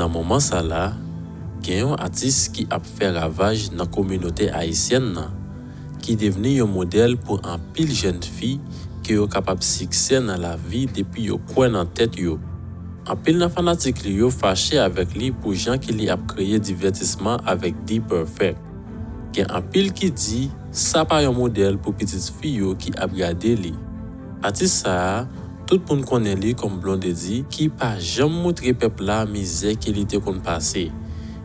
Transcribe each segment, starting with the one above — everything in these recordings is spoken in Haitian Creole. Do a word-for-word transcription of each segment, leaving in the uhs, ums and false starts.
Nan moman sa la, gen yon atis ki ap fè ravaj nan kominote ayisyèn nan, ki devni yon modèl pou anpil jèn fi ke yo kapab siksè nan lavi depi yo kwè nan tèt yo. Anpil nan fanatik li yo fache avèk li pou jan ke li ap kreye divètisman avèk D-Perfect. Gen anpil ki di sa pa yon modèl pou pitit fi yo ki ap gade li. Atis sa a, tout moun konnen li kòm Blondedy ki pa janm montre pèp la mizè ke li te konn pase.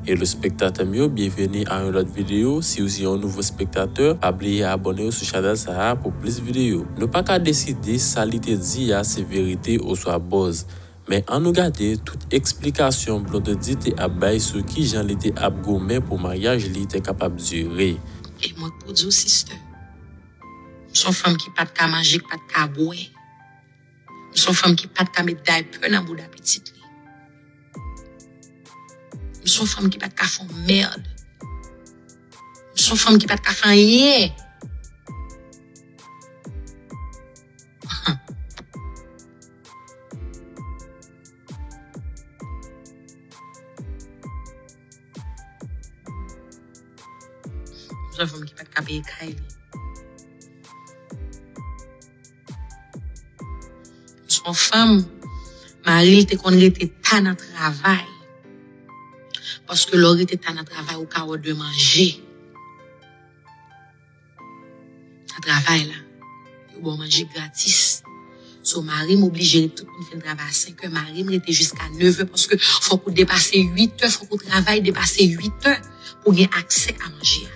Hello spektatè m yo, byenveni a yon lòt videyo. Si w se yon nouvo spektatè, pa bliye abòne w sou chanèl sa a pou plis videyo. Nou pa ka deside sa li te di a se verite oswa buzz, men ann nou gade tout eksplikasyon Blondedy te ap bay sou kijan li te ap goumen pou maryaj li te kapab dire. E mwen k pou di w, sister, m se yon fanm ki pa t ka manje, ki pa t ka bwè. M se yon fanm ki pa t ka met daypè nan bouda pitit li. M se yon fanm ki pa t ka fè yon mèd. M se yon fanm ki pa t ka fè anyen. M se yon fanm ki pa t ka peye kay li. M se yon fanm, mari l te konn rete ta nan travay. Paske lè w rete ta nan travay, ou ka wè de manje. Nan travay la, yo ba w manje gratis. So, mari m oblije ret, tout moun fin travay a senkè, mari m rete jiska nevè, paske fòk ou depase uitè, fòk ou travay depase uitè pou gen aksè a manje a.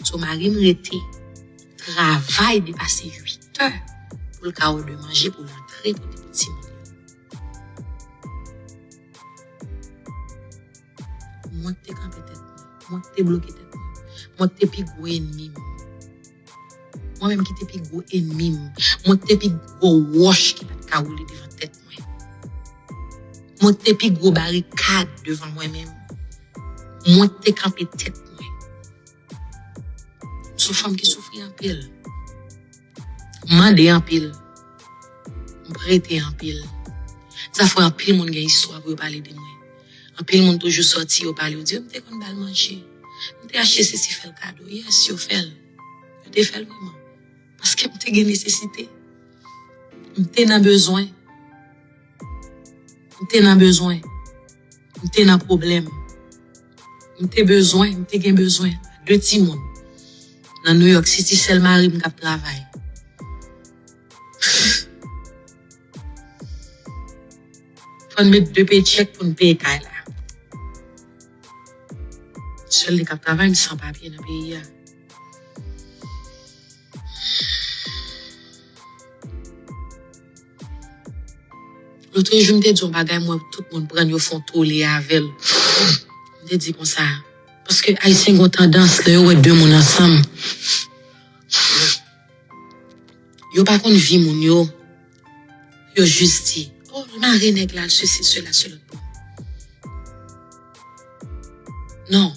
So, mari m rete travay depase uitè pou l ka wè de manje pou l antre pote pou timoun yo. Mwen k te kanpe tèt mwen. Mwen k te bloke tèt mwen. Mwen k te pi gwo enmi m. Mwen menm ki te pi gwo enmi m. Mwen k te pi gwo wòch ki pa t ka woule devan tèt mwen. Mwen k te pi gwo barikad devan mwen menm. Mwen k te kanpe tèt mwen. M se yon fanm ki soufri anpil. M mande anpil. M prete anpil. Sa fè anpil moun gen istwa pou yo pale de mwen. Anpil moun toujou sòti, yo pale, yo di, "M te konn ba l manje. M te achte sesi, fè l kado." Yes, yo fè l. Yo te fè l vrèman. Paske m te gen nesesite. M te nan bezwen. M te nan bezwen. M te nan pwoblèm. M te bezwen, m te gen bezwen. De timoun. Nan New York City, sèl mari m k ap travay. Fò n met de pechèk pou n peye kay la. Sèl li k ap travay, m san papye nan peyi a. Lotrejou, m te di yon bagay, m wè tout moun pran l, yo fè yon tole avè l. M te di konsa, paske Ayisyen gen yon tandans, lè yo wè de moun ansanm, yo pa konn vi moun yo. Yo jis di, "Oh, l mare nèg la, l sesi, sela, se lòt bò." Non.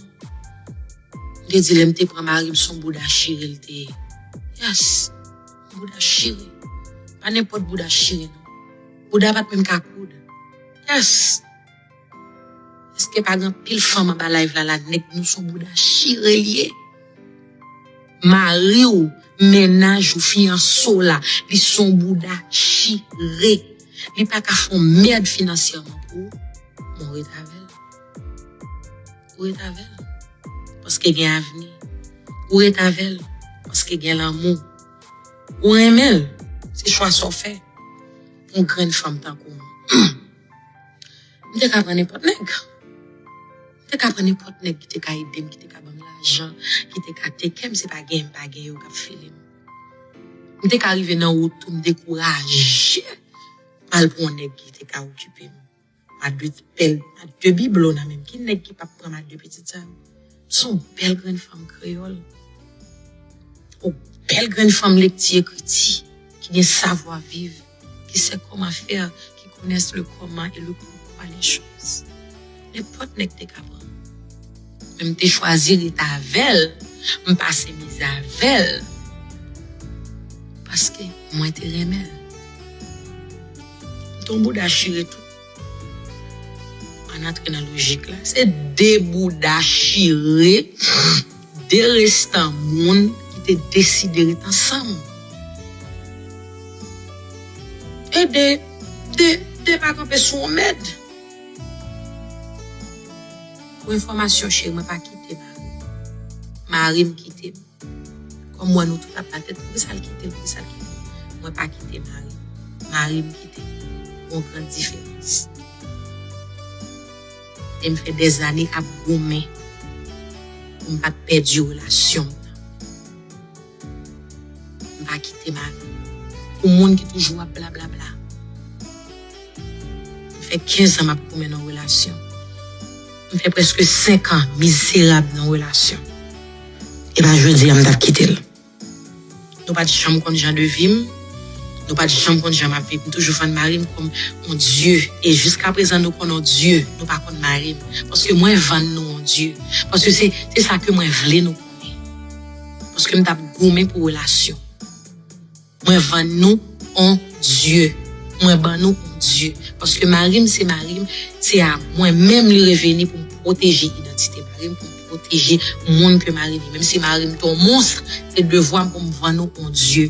M te di, lè m te pran mari m, se yon bouda chire l te ye. Yes. Yon bouda chire. Pa nenpòt bouda chire, non. Bouda pa t menm ka koud. Yes. Èske pa gen anpil fanm anba live la, la, nèg nou se yon bouda chire l ye? Mari w, mennaj ou, fiyanse w la, li se yon bouda chire. Li pa ka fè yon mèd finansyèman pou ou, men w ret avè l. Ou ret avè l. Paske gen avni. Ou ret avè l. Paske gen lanmou. Ou renmen l. Se chwa sa w fè. Pou yon grenn fanm tankou w. M te ka pran nenpòt nèg. M te ka pran nenpòt nèg ki te ka ede m, ki te ka ban m lajan, ki te ka teke m, se pa gen m pa gen yo k ap file m. M te ka rive nan wout tou, m dekouraje. M al pran yon nèg ki te ka okipe m. M a de pèl, m a de biblo nan men m. Ki nèg ki p ap pran m a de pitit sa yo? M se yon bèl grenn fanm kreyòl. Yon bèl grenn fanm lekti ekriti, ki gen savwa viv, qui sait comment faire, qui connaît le comment et le pourquoi des choses. Nenpòt nèg te ka pran m. Men m te chwazi ret avè l, m pase mizè avè l. Paske mwen te renmen l. M te yon bouda chire tou. Ann antre nan lojik la. Se de bouda chire, de restan moun ki te deside ret ansanm. E de, de, de pa kanpe sou yon mèd. Pou enfòmasyon, cheri, mwen pa kite mari m. Mari m kite m. Kòm m wè nou tout ap batèt, poukisa l kite m, poukisa l kite m? Mwen pa kite mari m. Mari m kite m. Gon gran diferans. E m fè dèzane ap goumen pou m pa t pèdi relasyon m nan. M pa kite mari m. Pou moun ki toujou ap blablabla. M fè kenz an m ap goumen nan relasyon. M fè prèske senk an mizerab nan relasyon. E pa jodi a m t ap kite l. Nou pa t janm konn jan de vi m. Nou pa t janm konn jan m ap viv. M toujou vann mari m kòm yon dye. E jiskaprezan nou konn yon dye. Nou pa konn mari m. Paske mwen vann nou yon dye. Paske se, se sa ke mwen vle nou konnen. Paske m t ap goumen pou relasyon. Mwen vann nou on dye. Mwen ban nou on dye. Paske mari m se mari m, se a mwen menm li reveni pou m pwoteje idantite mari m, pou m pwoteje moun ke mari m ye. Menm si mari m te on mons, se devwa m pou m vann ou on dye.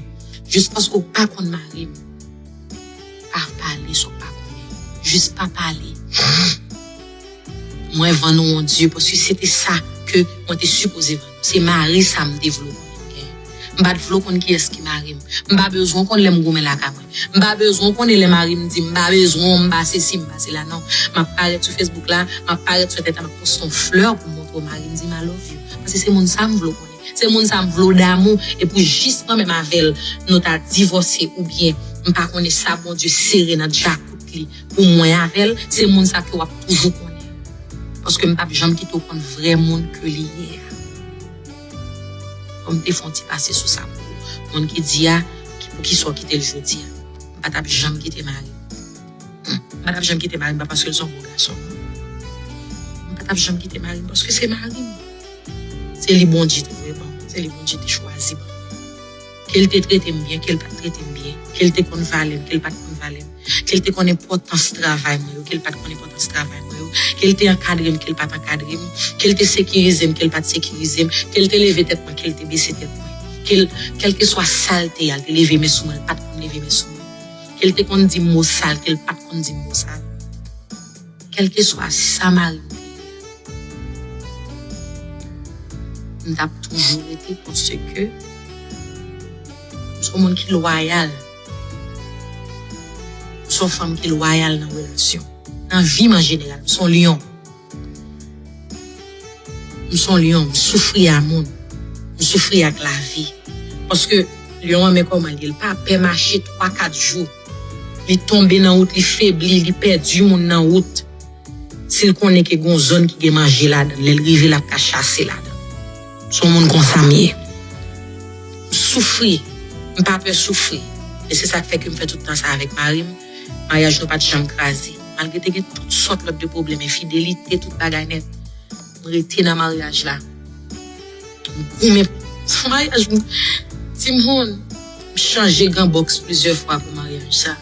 Jis paske w pa konn mari m, pa pale sa w pa konnen. Jis pa pale. Mwen vann ou on dye, paske se te sa ke mwen te sipoze vann ou. Se mari sa m te vle w konnen m genyen. M pa t vle w konn kiyès ki mari m. M pa bezwen w konn lè m goumen lakay mwen. M pa bezwen w konnen lè mari m di m pa bezwen w, m pa sesi, m pa sela, non. M ap parèt sou Facebook la, m ap parèt sou entènèt la, m ap poste yon flè pou m montre w mari m di m I love you. Paske se moun sa m vle w konnen. Se moun sa m vle w damou, e pou jis mwen menm avè l, nou ta divòse oubyen m pa konnen sa Bondye sere nan djakout li pou mwen avè l, se moun sa ke w ap toujou konnen. Paske m p ap janm kite w konn vrè moun ke li ye a. Fò m te fè yon ti pase sou sa pou ou. Moun ki di a, ki, poukisa w kite l jodi a? M pa t ap janm kite mari m. M pa t ap janm kite mari m, pa paske l se yon bon gason, non. M pa t ap janm kite mari m, paske se mari m. Se li Bondye te voye ban mwen, se li Bondye te chwazi ban mwen. Ke l te trete m byen, ke l pa t trete m byen, ke l te konn valè m, ke l pa t konn valè m, ke l te konn enpòtans travay mwen yo, ke l pa t konn enpòtans travay mwen yo, ke l te ankadre m, ke l pa t ankadre m, ke l te sekirize m, ke l pa t sekirize m, ke l te leve tèt mwen, ke l te bese tèt mwen, ke l, kèlkeswa sa l te ye a, l te leve men sou mwen, l pa t konn leve men sou mwen, ke l te konn di m mo sal, ke l pa t konn di m mo sal. Kèlkeswa sa mari m te ye, m t ap toujou rete paske m se yon moun ki lwayal. M se yon fanm ki lwayal nan relasyon. Nan vi m an jeneral, m se yon lyon. M se yon lyon, m soufri a moun. M soufri ak lavi. Paske lyon an, men kòman l ye, l pa pè mache twa, kat jou. Li tonbe nan wout, li febli, li pèdi moun nan wout. Si l konnen ke gon zòn ki gen manje ladan l, lè l rive, l ap ka chase ladan l. Se yon moun konsa m ye. M soufri. M pa pè soufri. E se sa k fè ke m fè tout tan sa avèk mari m. Maryaj nou pa t janm kraze. Malgre te gen tout sòt lòt de pwoblèm, enfidelite, tout bagay nèt. M rete nan maryaj la. M goumen pou maryaj m. Timoun, m chanje gran bòks plizyè fwa pou maryaj sa.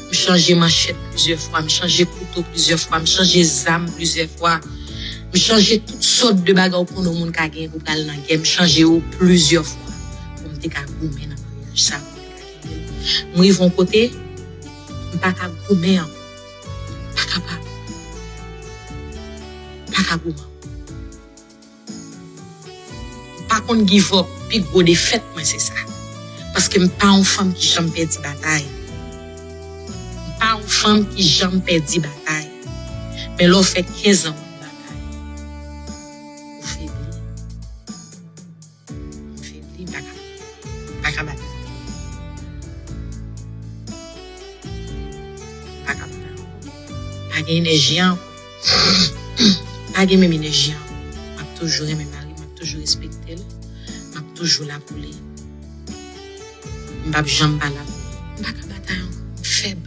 M chanje manchèt plizyè fwa, m chanje kouto plizyè fwa, m chanje zam plizyè fwa. M chanje tout sòt de bagay ou konnen yon moun ka genyen pou pral nan gè, m chanje yo plizyè fwa. Pou m te ka goumen nan maryaj sa, pou m te ka kenbe l. M rive yon kote, m pa ka goumen ankò. M pa kapab. M pa ka goumen ankò. M pa konn give up, pi gwo defèt mwen se sa. Paske m pa yon fanm ki janm pèdi batay. M pa yon fanm ki janm pèdi batay. Men lè w fè kenz an w ap batay, ou febli. M febli, m pa ka, m pa ka batay. M pa ka batay. Pa gen enèji an. Pa gen menm enèji an. M ap toujou renmen mari m, m ap toujou respekte l, m ap toujou la pou li. M p ap janm pa la pou li. M pa ka batay ankò. M fèb.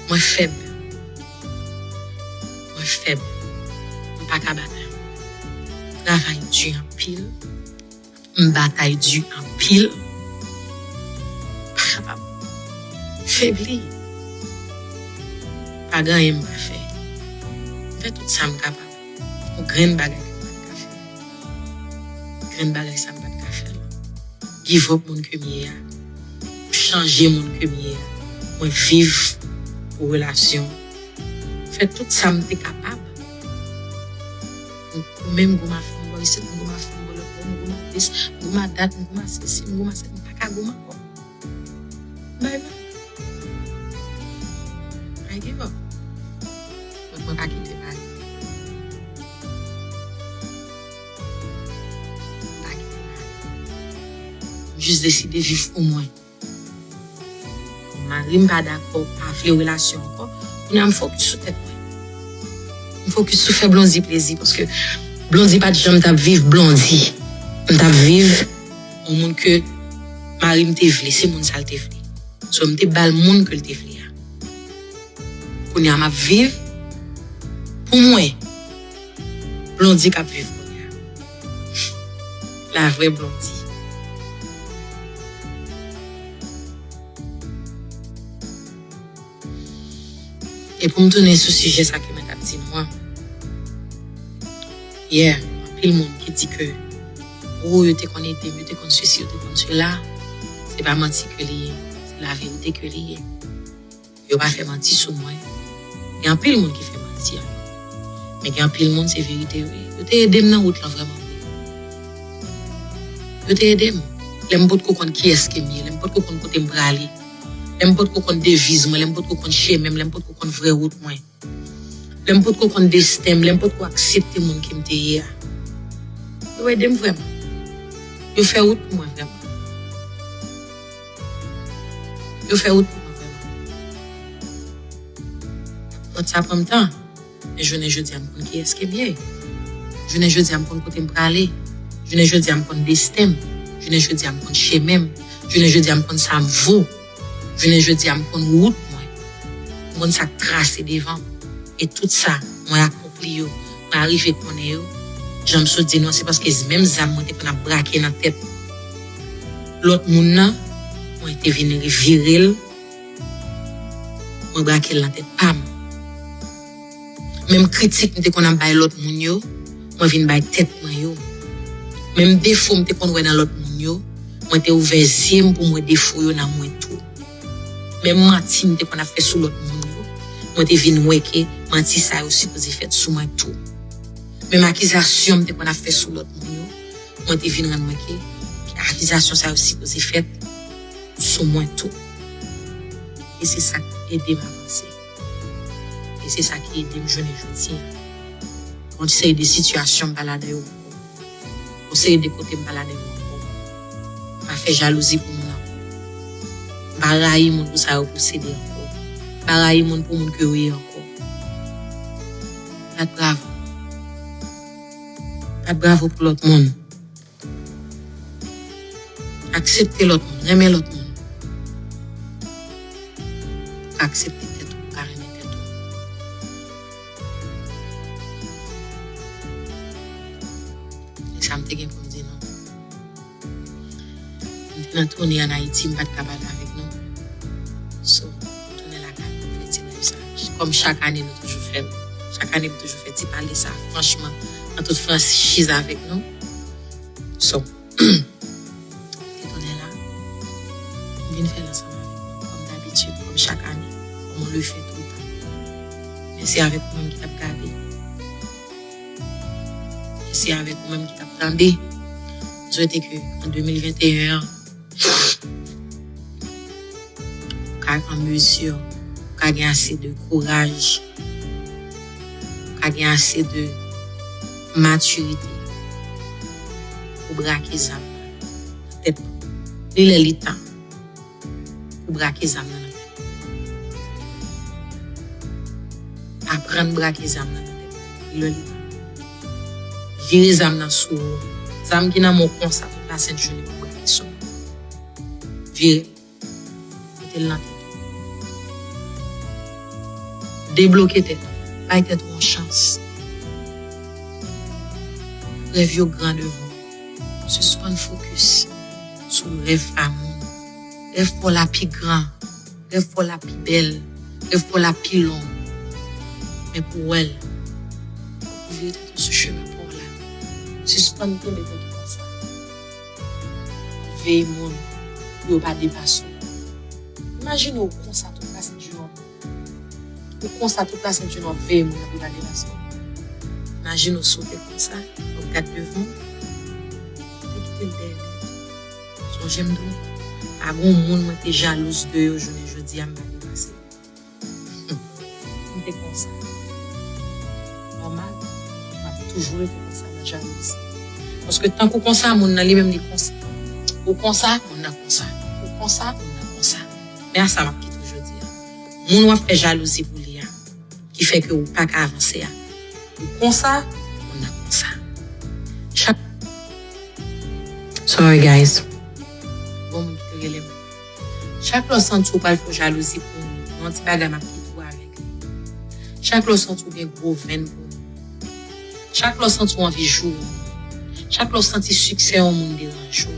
Mwen fèb. Mwen fèb. M pa ka batay ankò. Travay di anpil. M batay di anpil. M pa kapab. Febli. M p Pa gen anyen m pa fè. M fè tout sa m kapab. Yon grenn bagay ke m pa t ka fè. Grenn bagay sa m pa t ka fè l. Give up moun ke m ye a. Chanje moun ke m ye a. Mwen viv pou relasyon. Fè tout sa m te kapab. Ou menm goumen fanm bò isit, m goumen fanm bò lòt bò, m goumen dis, m goumen dat, m goumen sesi, m goumen sa, m pa ka goumen ankò. Bye bye. I give up. Donk mwen pa kite Mari. Mwen pa kite Mari. M jis deside viv pou mwen. Mari m pa dakò, pa vle relasyon ankò. Kounye a m fokis sou tèt mwen. M fokis sou fè Blondy plezi, paske Blondy pa t janm t ap viv Blondy. M t ap viv yon moun ke mari m te vle, se moun sa l te vle. So, m te ba l moun ke l te vle a. Kounye a m ap viv pou mwen. Blondy k ap viv kounye a. La vrè Blondy. E pou m tounen sou sijè sa ke mwen t ap di nou an. Yeah, anpil moun ki di ke, oh, yo te konn ede m, yo te konn sesi, yo te konn sela. Se pa manti ke li ye, se laverite ke li ye. Yo pa fè manti sou mwen. Gen anpil moun ki fè manti ankò. Men gen anpil moun, se verite yo ye. Yo te ede m nan wout lan vrèman vre. Yo te ede m. Lè m potko konn kiyès ke m ye, lè m potko konn kote m prale, lè m potko konn deviz mwen, lè m potko konn chemen m, lè m potko konn vrè wout mwen, lè m potko konn desten m, lè m potko aksepte moun ke m te ye a. Yo ede m vrèman. Yo fè wout pou mwen vrèman. Yo fè wout pou mwen vrèman. Wout sa pran m tan. Men jounen jodi a, m konn kiyès ke m ye. Jounen jodi a, m konn kote m prale. Jounen jodi a, m konn desten m. Jounen jodi a, m konn chemen m. Jounen jodi a, m konn sa m vo. Jounen jodi a, m konn wout mwen. M konn sa k trase devan m. E tout sa, mwen akonpli yo. Mwen arive konnen yo. Jan m sot di nou an, se paske menm zam mwen te konn ap brake nan tèt lòt moun nan, mwen te vin vire l, mwen brake l nan tèt pa m. Menm kritik m te konn ap bay lòt moun yo, mwen vin bay tèt mwen yo. Menm defo m te konn wè nan lòt moun yo, mwen te ouvè zye m pou m wè defo yo nan mwen tou. Menm manti m te konn ap fè sou lòt moun yo, mwen te vin wè ke manti sa yo sipoze fèt sou mwen tou. Menm akizasyon m te konn ap fè sou lòt moun yo, mwen te vin rann mwen ke, ke akizasyon sa yo sipoze fèt sou mwen tou. E se sa k ede m avanse. E se sa ki ede m jounen jodi a. Yon seri de sitiyasyon m pa ladan yo ankò. Yon seri de kote m pa ladan yo ankò. M pa fè jalouzi pou moun ankò. M pa rayi moun pou sa yo posede ankò. M pa rayi moun pou moun ke yo ye ankò. Bat bravo. Bat bravo pou lòt moun. Aksepte lòt moun, renmen lòt moun. Ou ka aksepte tèt ou, ou ka renmen tèt ou. E sa m te gen pou m di nou. M te nan toune ann Ayiti, m pa t ka pale avèk nou. So, m tounen lakay mwen, m fè ti live sa. Kòm chak ane nou toujou fè l. Chak ane m toujou fè ti pale sa, franchman, an tout franchiz avèk nou. So, m te tounen la. M vin fè l ansanm avèk nou, kòm dabitid, kòm chak ane, kòm on le fait tout le temps. Men se avèk ou menm ki t ap gade. E se avèk ou menm ki t ap tande. M swete ke an de mil venteyen an, ou ka an mezi, ou ka gen ase de kouraj, ou ka gen ase de matirite pou brake zam nan nan tèt ou. Li lè li tan pou brake zam nan nan tèt ou. Aprann brake zam nan nan tèt ou. Li lè li tan. Vire zam nan sou ou. Zam ki nan men w konsa, tout lasent jounen pou brake sou ou. Vire. Mete l nan tèt ou. Debloke tèt ou. Bay tèt ou yon chans. Rèv yo gran devan w. Sispann fokis sou rèv pa moun. Rèv pa w la pi gran. Rèv pa w la pi bèl. Rèv pa w la pi long. Men pou w wè l, pou w vire tèt ou sou chemen pa w la. Sispann kenbe tèt ou konsa. Veye moun pou yo pa depase w. Imajine w konsa tout la sent jounen w ap, ou konsa tout la sent jounen w ap veye moun nan pou yo pa depase w. Imajine w si w te konsa, w ap gad devan w, ou te kite l dèyè nèt. Sonje m di w, pa gen yon moun mwen te jalouz de yo jounen jodi a m pa depase. M te konsa. Nòmal, m ap toujou rete konsa nan jalouzi. Paske tankou konsa, moun nan li menm li konsa. Ou konsa, moun nan konsa. Ou konsa, moun nan konsa. Men a sa m ap kite w jodi a. Moun w ap fè jalouzi pou li a, ki fè ke ou pa ka avanse a. Ou konsa, moun nan konsa. Chak Sorry, guys. Bon, moun ki te rele m. Chak lè w santi w pral fè jalouzi pou moun, yon ti bagay m ap kite w avèk li. Chak lè w santi w gen gwo venn pou moun. Chak lè w santi w anvi joure yon moun. Chak lè w santi siksè yon moun deranje w.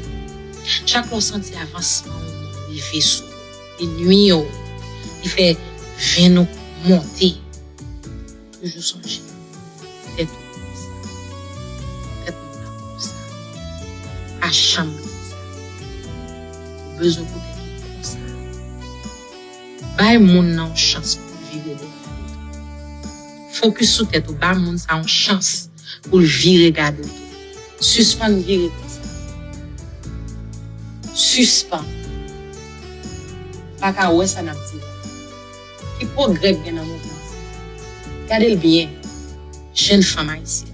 Chak lè w santi avansman yon moun rive sou ou, li nwi w, li fè venn ou monte. Toujou sonje, tèt ou konsa, tèt moun nan konsa, pa janm konsa. Ou bezwen pou tèt ou konsa. Bay moun nan yon chans pou l vire dèyè gade w. Fokis sou tèt ou, ba moun sa yon chans pou l vire gade w tou. Sispann vire konsa. Sispann. Pa ka wè sa n ap di la. Ki pwogrè k gen nan mouvman sa? Gade l byen, jèn fanm ayisyèn.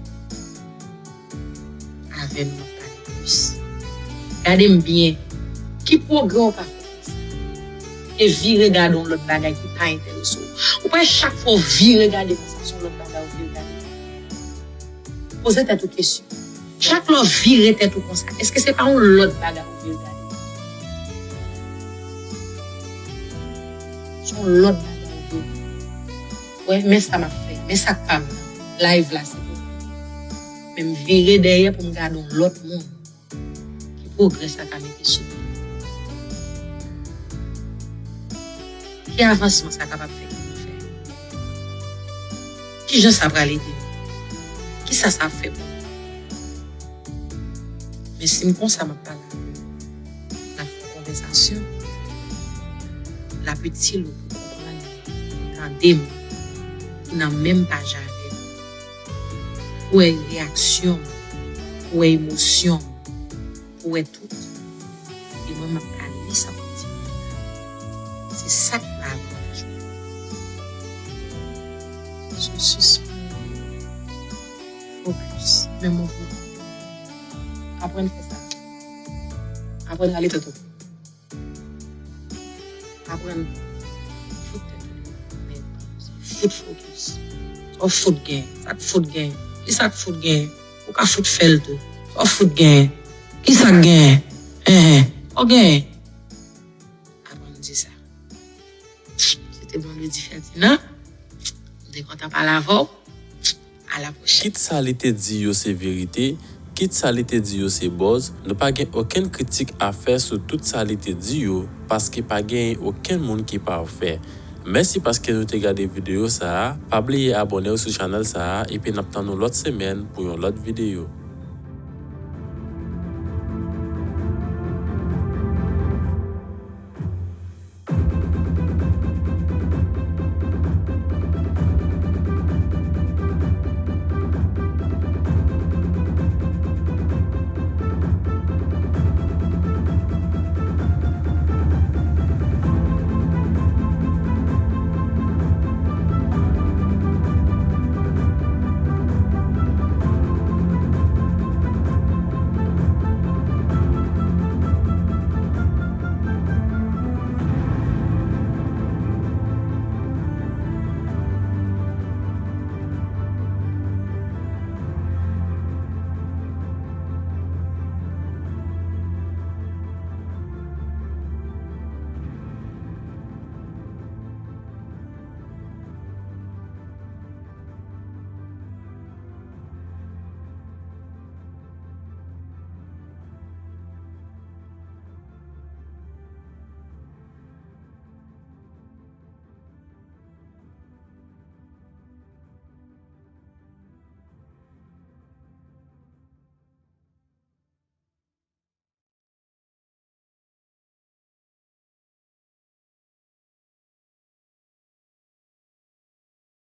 Avè m, m ap pale plis. Gade m byen. Ki pwogrè w ka fè konsa? Ke vire gade yon lòt bagay ki pa enterese w. Ou pa wè chak fwa w vire gade konsa, se yon lòt bagay ou vire gade. Poze tèt ou kesyon. Chak lè w vire tèt ou konsa, èske se pa yon lòt bagay ou vire gade? Se yon lòt bagay ou vire gade. Wè, men sa m ap fè. Men sa k pa m nan. Live la, se pou mwen. Men m vire dèyè pou m gade yon lòt moun. Ki pwogrè sa ka mete sou pye? Ki avansman sa kapab fè pou nou fè? Ki jan sa pral ede nou? Kisa sa ap fè pou nou? Men si m konsa m ap pale avè w, n ap fè yon konvèsasyon, l ap itil ou pou konprann, tande m, ki nan menm paj avè m, pou wè reyaksyon m, pou wè emosyon m, pou wè tout. E mwen, m ap ka li sa pou di moun nan. Se sa k pa avantaj mwen. So, sispann fokis nan mouvman. Aprann fè sa. Aprann rale tèt ou. Aprann fout tèt ou deyò. Men fout fokis. Sa w fout gen? Sa k fout gen? Kisa k fout gen? Ou ka fout fè l tou. Sa w fout gen? Kisa k gen? Enhen. Ou gen? Aprann di sa. Se te Blondedy Ferdinand. M te kontan pale avè w. A la pwochèn. Kit sa li te di yo se verite, kit sa li te di yo se buzz, nou pa gen okenn kritik a fè sou tout sa li te di yo, paske pa genyen okenn moun ki pafè. Mèsi paske nou te gade videyo sa a, pa bliye abòne w sou chanèl sa a, epi n ap tann ou lòt semèn pou yon lòt videyo.